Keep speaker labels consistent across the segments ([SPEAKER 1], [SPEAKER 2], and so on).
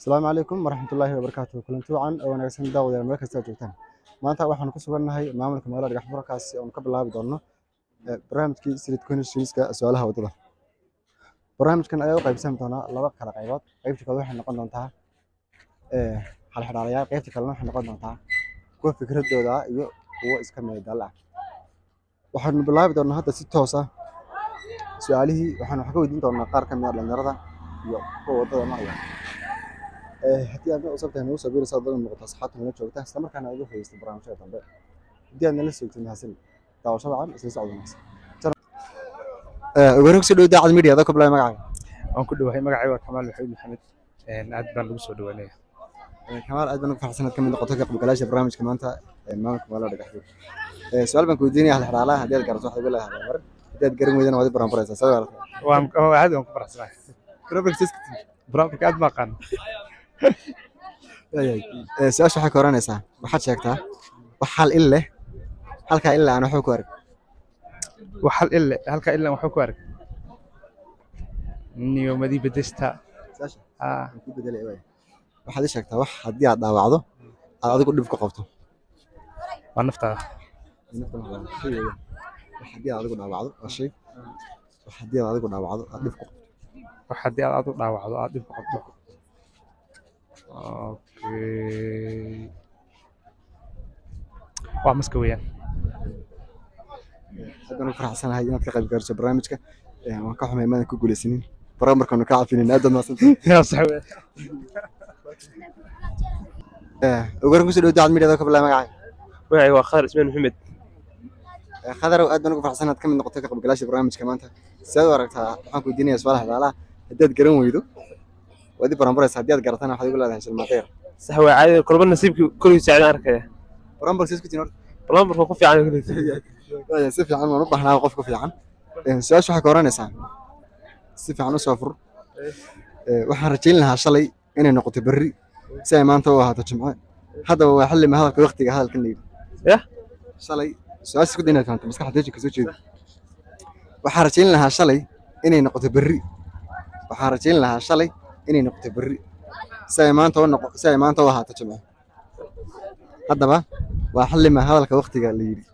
[SPEAKER 1] Asalaamu calaykum waraxmatullaahi wabarakaatuh. Kulanti wacan oo wanaagsan, daawadayaal, meel kasta aad joogtaan. Maanta waxaan ku sugannahay maamulka magaalada Dhagaxbuur, kaasi oon ka bilaabi doono barnaamijkii Street Questionska, su'aalaha waddada. Barnaamijkan ayaa u qaybsan doonaa laba kala qaybood. Qaybta koowaad waxay noqon doontaa halxidhaalayaal, qaybta kalena waxay noqon doontaa kuwa fikradooda ah iyo kuwo iska madadaalo ah. Waxaanu bilaabi doonaa hadda si toos ah su'aalihii. Waxaanu wax ka weydiin doonaa qaar ka mid ah dhalinyarada iyo kuwa waddada maraya. Haddii aad cusub tahay, nagu soo biiraysa waddada muuqata, asxaabta nala joogta, isla markaana aad uga faa'iidaysato barnaamijyada dambe. Haddii aad nala soogtid, mahadsanid. Daawasho wacan, isla socod wanaagsan. Ugu horreyn, kusoo dhow Daacad Media. Adoo ka bilaabay magacaaga.
[SPEAKER 2] Waan ku dhowahay. Magacay waa Kamaal Maxamed Maxamed. Aad baan lagu soo dhawaanaya.
[SPEAKER 1] Kamaal, aad baan ugu faraxsan inaad ka mid noqoto ka qaybgalayaasha barnaamijka maanta ee maamulka magaalada Dhagaxbuur. Su'aal baan ku weydiinaya halxidhaalaha. Haddii aad garato, waxaad igu leedahay abaalmarin. Haddii aad garan weydana, waad i baranbaraysaa. Soo aragtaa?
[SPEAKER 2] Waan aad waan ku faraxsanahay.
[SPEAKER 1] Barnaamijka iska timi.
[SPEAKER 2] Barnaamijka aad ma aqaan.
[SPEAKER 1] Waayahay. Su'aasha waxay ka oranaysaa: waxaad sheegtaa wax hal il leh, halkaa ilaa aan waxba ku arag.
[SPEAKER 2] Wax hal ille, halka ilaa waxba ku arag niyo madii bedesta.
[SPEAKER 1] Su'aasha
[SPEAKER 2] ah
[SPEAKER 1] waan ku bedelaya. Waaya, waxaad ii sheegtaa wax haddii aad dhaawacdo aad adigu dhib ku qabto.
[SPEAKER 2] Waa naftaada.
[SPEAKER 1] Shay weeyaan. Wax haddii aad adigu dhaawacdo, waa shay. Wax haddii aad adigu dhaawacdo aad dhib ku qabto.
[SPEAKER 2] Wax haddii aad u dhaawacdo aad dhib ku qabto. Okay, waa maska weeyaan.
[SPEAKER 1] Aad baan ugu faraxsanahay inaad ka qayb gaarto barnaamijka. Waan ka xumay maadan ku guuleysanin. Barnaamijkaanu ka cafinin. Aad baad mahadsantahay.
[SPEAKER 2] Sax weeyaan.
[SPEAKER 1] Ugu horreyn, kusoo dhow Daacad Media. Adoo ka bilaabay magacaaga.
[SPEAKER 3] Magacayga waa Khadar Ismaan Maxamed.
[SPEAKER 1] Khadarow, aad baan ugu faraxsanahay inaad ka mid noqoto ka qaybgalayaasha barnaamijka maanta. Sidaad u aragtaa? Waxaan ku weydiinayaa su'aalaha xalaalaha. Haddaad garan weydo, waad i baranbaraysaa. Haddii aad garatana, waxaad igu leedahay shilmaadeer.
[SPEAKER 3] Sax waa, caadi kolba nasiibkii kolii saacadaan arkaya.
[SPEAKER 1] Baranbar isku tin horta.
[SPEAKER 3] Balambarka ku fiican.
[SPEAKER 1] Waaya, si fiican waan u baahnaa qof ku fiican. Su'aasha waxay ka oranaysaa, si fiican u soo fur. Waxaan rajayn lahaa shalay inay noqoto berri si ay maanta u ahaato Jimce. Haddaba waa xilli ma hadalka waqtiga hadalkan la yidhi?
[SPEAKER 3] Yah?
[SPEAKER 1] Shalay, su'aasha isku day inaad fahanto, maskaxda deji kasoo jeedo. Waxaan rajayn lahaa shalay inay noqoto berri. Waxaan rajayn lahaa shalay inay noqoto berri si ay maanta u ahaato Jimce. Haddaba waa xilli ma hadalka waqtiga la yidhi?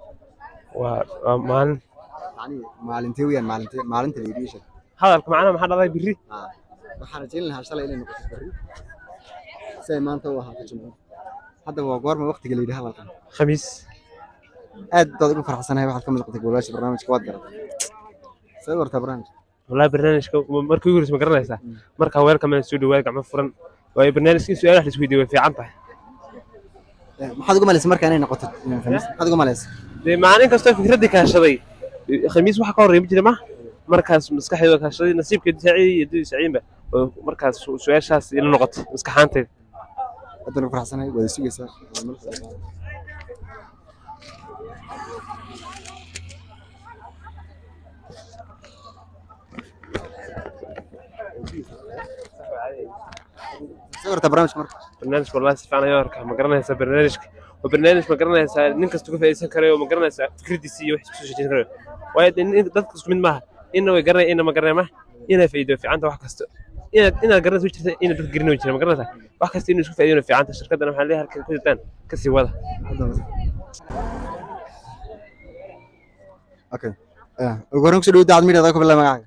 [SPEAKER 3] Waa maalin.
[SPEAKER 1] Yacni maalintee weeyaan? Maalintee maalinta la yidhi, ii sheeg.
[SPEAKER 3] Hadalka macnaha maxaa dhalay birri?
[SPEAKER 1] Waxaan rajayn lahaa shalay inay noqoto berri si ay maanta u ahaato Jimce. Haddaba waa goorma waqtiga la yidhi hadalkan?
[SPEAKER 3] Khamiis.
[SPEAKER 1] Aad baad ugu faraxsanahay, waxaad ka mid noqotay golayaasha barnaamijka. Waad garatay. See u wartaa barnaamijka?
[SPEAKER 3] Wallahi barnaamijka markii ugu horreysay ma garanaysaa. Marka weelka maan soo dhawaad, gacmo furan, waayo barnaamijka in su'aalaha la isweydiiyo way fiican tahay.
[SPEAKER 1] Maxaad ugu malaysay marka inay noqoto Khamiis? Maxaad ugu malaysay?
[SPEAKER 3] Dee maalin kastoo fikraddii kaashaday, Khamiis waxa ka horreeya ma jira. Ma markaas maskaxdayda kaashaday, nasiibkeedu saaciidey iyo dudii saaciidinba oo markaas su'aashaas ila noqotay maskaxaantayda.
[SPEAKER 1] Aad baan ugu faraxsanahay. Waad sugaysaa. See u wartaa barnaamijka marka?
[SPEAKER 3] Barnaamijka wallahi si fiican ayaan arkaa, ma garanaysaa. Barnaamijka waa barnaamij, ma garanaysaa, nin kasta ka faa'iidaysan karayo, ma garanaysaa, fikradiisa iyo wax isku soo sheejin karayo, waayo dee dadka isku mid maaha. Inna way garanaya, inna ma garanaya. Ma inaa faa'iido fiicanta wax kasta inaad garanaysa jirta, inaad dad garin jira, ma garanaysaa. Wax kasta inuu isku faa'iido fiicanta. Shirkadana waxaan leeyahay halkan ku jirtaan kasii wada.
[SPEAKER 1] Okay. Ugu horreyn, kusoo dhow Daacad Media. Adoo ka bilaabay magacaaga.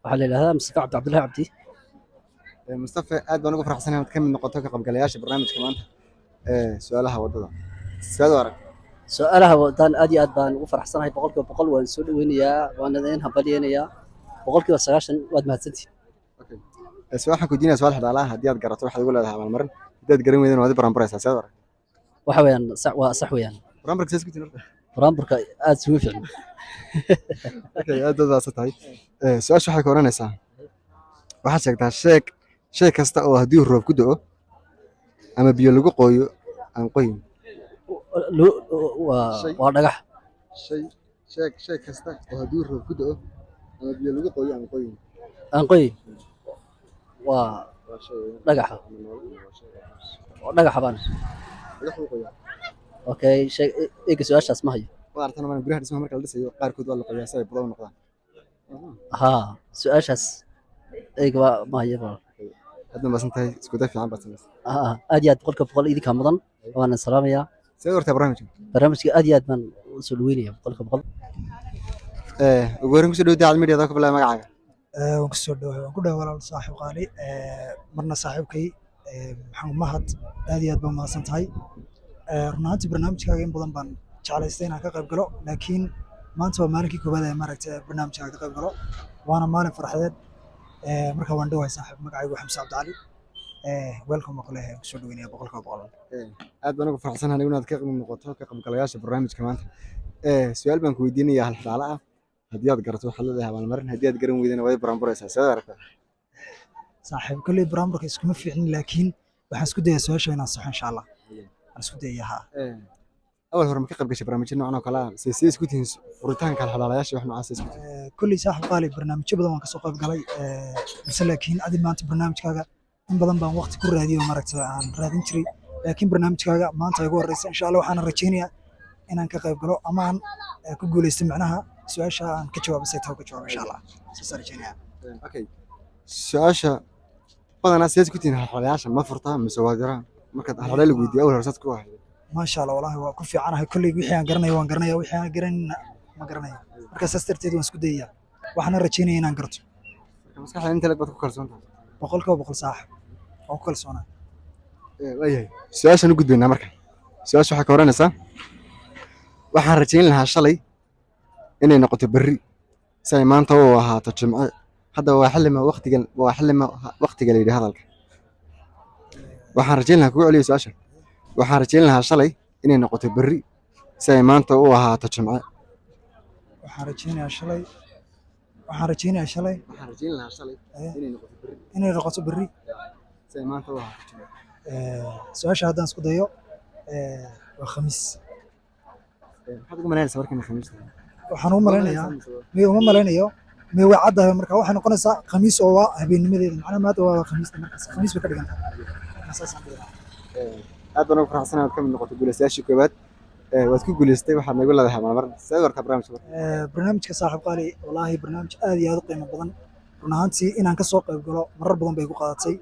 [SPEAKER 4] Waxaa la yidhahdaa Mustafa Cabdi Cabdullahi Cabdi.
[SPEAKER 1] Mustafa, aad baan ugu faraxsanahay inaad ka mid noqoto ka qaybgalayaasha barnaamijka maanta ee su'aalaha waddada. Sidaad u arag?
[SPEAKER 4] Su-aalaha wadaan aad iyo aad baan ugu faraxsanahay, 100%. Waan soo dhaweynayaa, waan idin hambalyeynayaa, 90%. Waad mahadsantihin.
[SPEAKER 1] Okay. Waxaan ku weydiinayaa su'aal xidhaalaha. Haddii aad garato, waxaad igu leedahay abaalmarin. Haddii aad garan weydana, waad i baranbaraysaa. Sidaad u arag?
[SPEAKER 4] Waxa weeyaan waa sax weeyaan.
[SPEAKER 1] Baranbarka see isku tin horta?
[SPEAKER 4] Buraanburka aad isugu fiicin.
[SPEAKER 1] Okay, aad baad mahadsan tahay. Su'aasha waxay ka oranaysaa: waxaad sheegtaa sheeg shay kasta oo haddii roob ku da'o ama biyo lagu qooyo aan qoyin.
[SPEAKER 4] Waa
[SPEAKER 1] Shay.
[SPEAKER 4] waa dhagax.
[SPEAKER 1] Shay, sheeg shay kasta oo haddii roob ku da'o ama biyo lagu qooyo aan qoyin.
[SPEAKER 4] Aan qoy waa
[SPEAKER 1] Waa shay weeyaan.
[SPEAKER 4] dhagaxa.
[SPEAKER 1] Ama noole ama waa shay.
[SPEAKER 4] Waa dhagaxa baan.
[SPEAKER 1] Dhagax lagu qoyaa.
[SPEAKER 4] Okay, sheeg eega, su-aashaas ma hayo.
[SPEAKER 1] Waa aragtaan marka guryaha dhismaha marka la dhisayo, qaarkood waa la qoyaa si ay budo u noqdaan.
[SPEAKER 4] Haa, su-aashaas eega waa ma hayo.
[SPEAKER 1] Aad baad mahadsan tahay, isku day fiican baad samaysay.
[SPEAKER 4] Aad iyo aad, 100% idinkaa mudan, waana salaamayaa.
[SPEAKER 1] Sidee u aragtaa barnaamijkan?
[SPEAKER 4] Barnaamijka aad iyo aad baan u soo dhaweynaya, 100%.
[SPEAKER 1] Ugu horreyn, kusoo dhawo Daacad Media, adoo ka bilaabay magacaaga.
[SPEAKER 5] Waan kusoo dhawahay, waan ku dhawahay walaal saaxiib qaali. Marna saaxiibkay Maxamed Mahad, aad iyo aad baan mahadsan tahay. Run ahaantii barnaamijkaaga in badan baan jeclaystay inaan ka qayb galo, laakiin maanta waa maalinkii koowaad ee maaragtay barnaamijkaaga ka qayb galo, waana maalin farxadeed. Marka waan dhawahay saaxiib. Magacaygu waa Xamse Cabdicali. Welcome baan ku leeyahay, waan kusoo dhaweynaya 100%.
[SPEAKER 1] Aad baan ugu faraxsanahay anigu inaad ka qayb noqoto ka qaybgalayaasha barnaamijka maanta. Su'aal baan ku weydiinayaa hal xidhaale ah. Haddii aad garato, waxaad leedahay abaalmarin. Haddii aad garan weydana, waad baranburaysaa. Sidee aragtaa?
[SPEAKER 5] Saaxiib, kolley barnaamijka iskuma fiicnin, laakiin waxaan isku dayaa su-aasha inaan saxo, insha Allah waan isku dayaa, haa.
[SPEAKER 1] Awal hore ma ka qayb gashay barnaamijyo noocan oo kale ah? See isku tihiin furitaanka halxidhaalayaasha, wax noocaas isku tihiin?
[SPEAKER 5] Kolley saaxiib qaali, barnaamijyo badan waan kasoo qayb galay, balse laakiin adi maanta barnaamijkaaga in badan baan waqti ku raadiyay oo maaragtay aan raadin jiray, laakiin barnaamijkaaga maanta igu horeysa. Insha Allah waxaan rajaynayaa inaan ka qayb galo ama aan ku guuleysto, macnaha su-aasha aan ka jawaabo say tahay ka jawaabo, insha Allah saasaan rajaynaya.
[SPEAKER 1] Okay, su-aasha badanaa see isku tihiin halxidhaalayaasha, ma furtaa mise waad yaraa? Markaad halxidhaale lagu weydiiyo, awal hore saad ku ahayd?
[SPEAKER 5] Maasha Allah, walahi waa ku fiicanahay. Kolley wixii aan garanayo waan garanaya, wixii aan garanayna ma garanayo. Marka saas darteed waan isku dayayaa, waxaana rajaynaya inaan garto.
[SPEAKER 1] Marka maskaxda inta leg baad ku kalsoon tahay?
[SPEAKER 5] 100% saaxib, waan ku kalsoonaa.
[SPEAKER 1] Waayahay, su-aashaan u gudbaynaa. Marka su-aasha waxaa ka oranaysaa: waxaan rajayn lahaa shalay inay noqoto berri si ay maanta u ahaato Jimce. Hadda waa xillima waqtigan, waa xillima waqtiga la yidhi hadalka? Waxaan rajayn lahaa, kugu celiyo su-aasha: waxaan rajayn lahaa shalay inay noqoto berri si ay maanta u ahaato Jimce.
[SPEAKER 5] Waxaan rajaynayaa shalay, waxaan rajaynayaa shalay.
[SPEAKER 1] Waxaan rajayn lahaa shalay inay noqoto berri.
[SPEAKER 5] Inay noqoto berri.
[SPEAKER 1] Si ay maanta u ahaato Jimce.
[SPEAKER 5] Su-aasha haddaan isku dayo, waa Khamiis.
[SPEAKER 1] Maxaad ugu malaynaysaa markay Khamiis tahay?
[SPEAKER 5] Waxaan u malaynayaa, miya uma malaynayo, miya way caddahay. Marka waxay noqonaysaa Khamiis oo waa habeennimadeeda, macnaha maanta waa Khamiista, markaas Khamiis bay ka dhigan tahay. Marka saasaan dhihi lahaa.
[SPEAKER 1] Aad baan ugu faraxsanahay inaad ka mid noqoto guuleystayaashii koowaad. Waad ku guuleystay, waxaad nagu leedahay abaalmarin. Sidee u aragtaa barnaamijka marka?
[SPEAKER 5] Barnaamijka saaxiib qaali, wallaahi barnaamij aad iyo aad u qiimo badan. Run ahaantii inaan kasoo qayb galo marar badan bay igu qaadatay.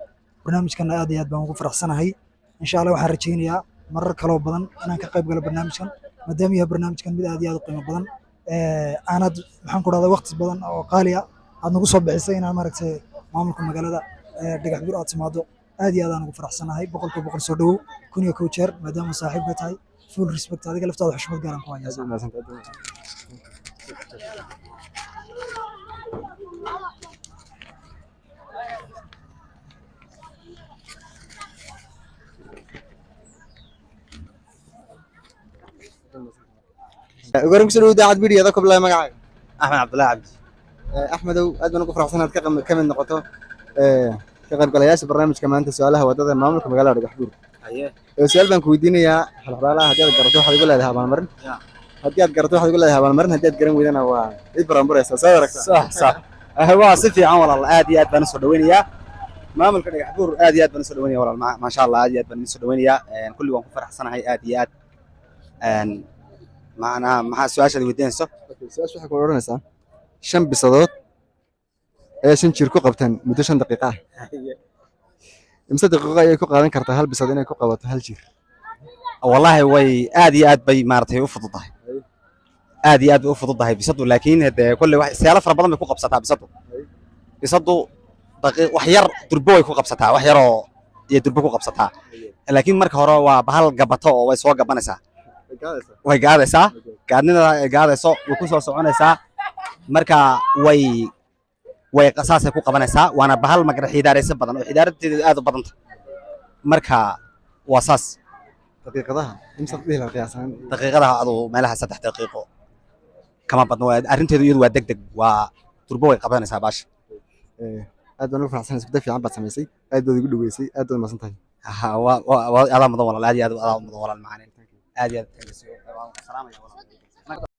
[SPEAKER 5] Barnaamijkana aad iyo aad baan ugu faraxsanahay. Insha Allah waxaan rajaynayaa marar kaloo badan inaan ka qayb galo barnaamijkan, maadaama yahay barnaamijkan mid aad iyo aad u qiimo badan. Aanad maxaan ku dhahdaa, waqti badan oo qaali ah aad nagu soo bixisay inaan maaragtay maamulka magaalada Dhagax Buur aad timaado, aad iyo aad aan ugu faraxsanahay, 100%. Soo dhawow 1001 jeer. Maadaama saaxiibka tahay, full respect, adiga laftaada xushmad gaaran ku hayaa.
[SPEAKER 1] Aad baad mahadsantahay, aad baad mahadsantahay. Ugu horreyn, kusoo dhawow Daacad Media, adoo ka bilaabay magacaaga.
[SPEAKER 6] Axmed Cabdullaahi Cabdi.
[SPEAKER 1] Axmedow, aad baan ugu faraxsanahay inaad ka mid noqoto ka qaybgalayaasha barnaamijka maanta su'aalaha wadada maamulka magaalada Dhagax Buur.
[SPEAKER 6] Haye.
[SPEAKER 1] Su'aal baan ku weydiinayaa halxidhaalaha. Haddii aad garato, waxaad igu leedahay abaalmarin.
[SPEAKER 6] Ya.
[SPEAKER 1] Haddii aad garato, waxaad igu leedahay abaalmarin. Haddii aad garan weydana, waa cid baranburaysaa. Soo aragtaa?
[SPEAKER 6] Sax, waa si fiican walaal, aad iyo aad baan usoo dhaweynayaa maamulka Dhagax Buur, aad iyo aad baan usoo dhaweynaya walaal. Maasha Allah, aad iyo aad baan idin soo dhaweynayaa. Kulli waan ku faraxsanahay aad iyo aad. Macnaha maxaa su-aashaad weydiinayso?
[SPEAKER 1] Okay, su-aasha waxay ku odhanaysaa: shan bisadood ee shan jir ku qabtaan muddo 5 daqiiqo ah, imse daqiiqo ayay ku qaadan kartaa hal bisad inay ku qabato hal jir?
[SPEAKER 6] Wallaahi way aad iyo aad bay maaragtay u fududahay, aad iyo aad bay u fududahay bisadu, laakiin dee kolley wax siyaalo fara badan bay ku qabsataa bisadu. Bisadu daqiiq wax yar durbo way ku qabsataa, wax yaroo iyo durbo ku qabsataa, laakiin marka hore waa bahal gabato oo way soo gabanaysaa.
[SPEAKER 1] Way gaadaysaa.
[SPEAKER 6] Way gaadaysaa, gaadnida ay gaadayso way ku soo soconaysaa, marka way saasay ku qabanaysaa. Waana bahal magara xidaaraysa badan oo xidaaradeedu aad u badanta, marka waa saas.
[SPEAKER 1] Daqiiqadaha imse dhihi lahaa qiyaasan?
[SPEAKER 6] Daqiiqadaha adu meelaha 3 daqiiqo kama badno. Arrinteedu iyadu waa deg deg, waa durbo way qabanaysaa baasha.
[SPEAKER 1] Aad baan ugu faraxsanahay, isku day fiican baad samaysay, aad baad igu dhaweysay, aad baad mahadsan tahay.
[SPEAKER 6] Ha, waa adaa mudan walaal, aad iyo aad adaa mudan walaal macalin, aad iyo aad. Salaamaya walaal.